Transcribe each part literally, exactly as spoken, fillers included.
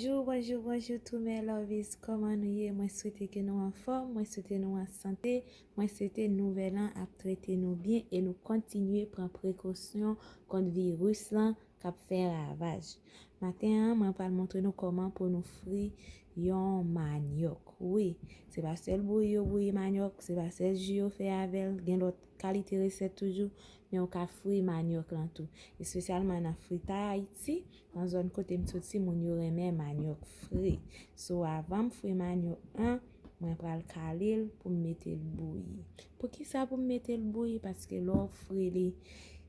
Bonjou, bonjou, bonjou tou mes lovies. Kòman nou ye? Mwen swete ke nou anfòm, mwen swete nou an sante, mwen swete nouvèl an ap trete nou byen e nou kontinye pran prekosyon kont viris lan k ap fè ravaj. Maten an, mwen pral montre nou kòman pou nou fri yon manyòk. Wi, se pa sèl bouyi yo bouyi manyòk, se pa sèl ji yo fè avè l, gen lòt kalite resèt toujou, men ou ka fri manyòk lan tou. Espesyalman nan fritay Ayiti, nan zòn kote m soti, moun yo renmen manyòk fri. So, avan m fri manyòk lan, mwen pral kale l pou m mete l bouyi. Poukisa pou m mete l bouyi? Paske lè w fri li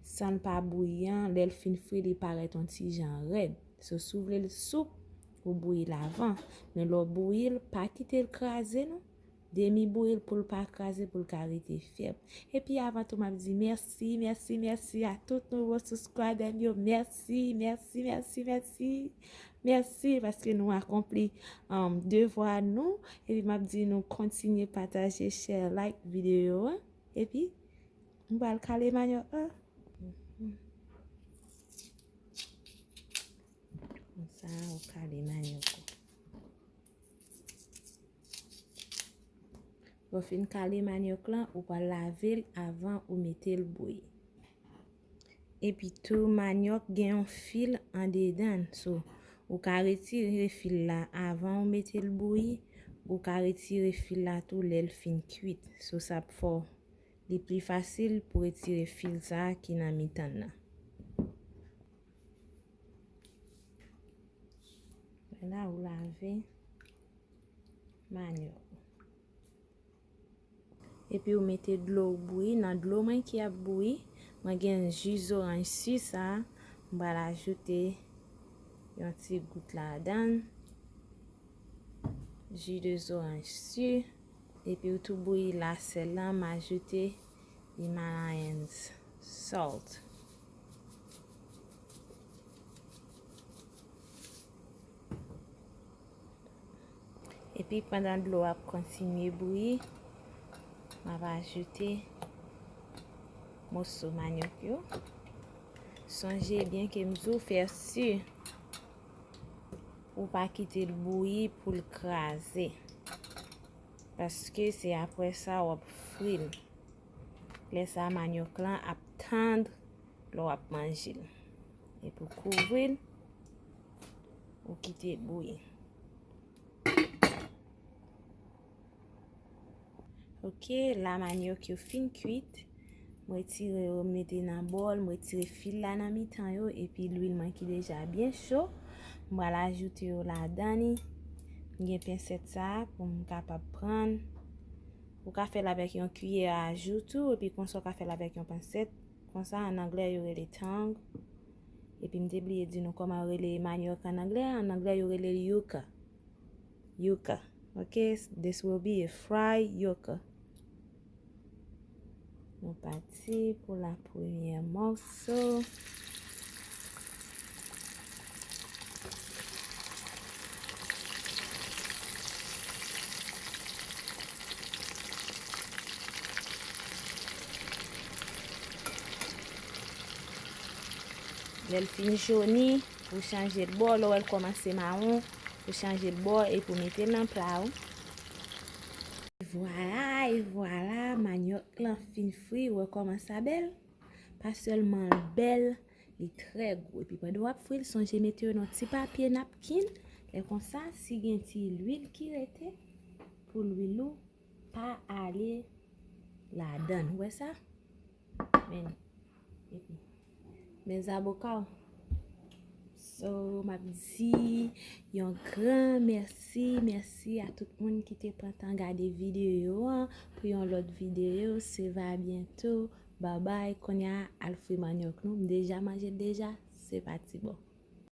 san l pa bouyi an, lè l fin fri, li parèt yon ti jan rèd. So, si w vle l soup, ou bouyi l avan. Men lè w bouyi l, pa kite l kraze non. Demi bouyi l pou l pa kraze, pou l ka rete fèb. Epi avan tou, m ap di mèsi, mèsi, mèsi a tout nouvo subscriber m yo. Mèsi, mèsi, mèsi, mèsi. Mèsi paske nou akonpli, um, devwa nou. Epi m ap di nou kontinye pataje, share, like videyo an. Epi, m pral kale manyòk lan. Konsa, ou kale manyòk ou. Lè w fin kale manyòk lan, ou pral lave l avan ou mete l bouyi. Epi tou, manyòk gen yon fil andedan l. So, ou ka retire fil la avan ou mete l bouyi, ou ka retire fil la tou lè l fin kuit. So, sa ap fè w, li pli fasil pou retire fil sa a ki nan mitan l lan. Lè la ou lave manyòk. Epi ou mete dlo ou bouyi. Nan dlo mwen ki ap bouyi, mwen gen ji zoranj si sa a. M pral ajoute yon ti gout ladan l. Ji de zoranj si. Epi ou tou bouyi la sèl lan, m ajoute Himalayan salt. Epi pandan dlo ap kontinye bouyi, m ap ajoute moso manyòk yo. Sonje byen ke m di w fè si ou pa kite l bouyi pou l kraze. Paske se apre sa w ap fri l. Lè sa a, manyòk lan ap tann lè w ap manje l. Epi w kouvri l, ou kite l bouyi. Ok, la manyòk yo fin kuit. M retire yo, m mete nan bòl, m retire fil la nan mitan yo, epi lwil mwen ki deja byen cho, m pral ajoute yo ladan li. M gen pensèt sa a pou m kapab pran. Ou ka fè l avèk yon kiyè a jou tou, epi konsa w ka fè l avèk yon pensèt. Konsa, an anglè, yo rele tong. Epi m te bliye di nou kòman yo rele manyòk an anglè. An anglè, yo rele l yuca. Yuca. Ok, this will be a fry yuca. Nou pati pou la premyè mòso. Lè l fin joni, ou chanje l bò. Lè w wè l kòmanse mawon, ou chanje l bò epi w mete l nan pla w. Vwala, e vwala, manyòk lan fin fri. Ou wè kòman sa bèl? Pa sèlman l bèl, li trè gou. Epi pandan w ap fri l, sonje mete yo nan ti papye napkin. Lè konsa, si gen ti lwil ki rete, pou lwil ou pa ale ladan l. Ou wè sa? Men, epi, men zaboka w. So, m ap di yon gran mèsi, mèsi a tout moun ki te pran tan gade videyo an. Pou yon lòt videyo, se va byento. Babay, kounye a, al fri manyòk nou. M deja manje l deja, se pati bon.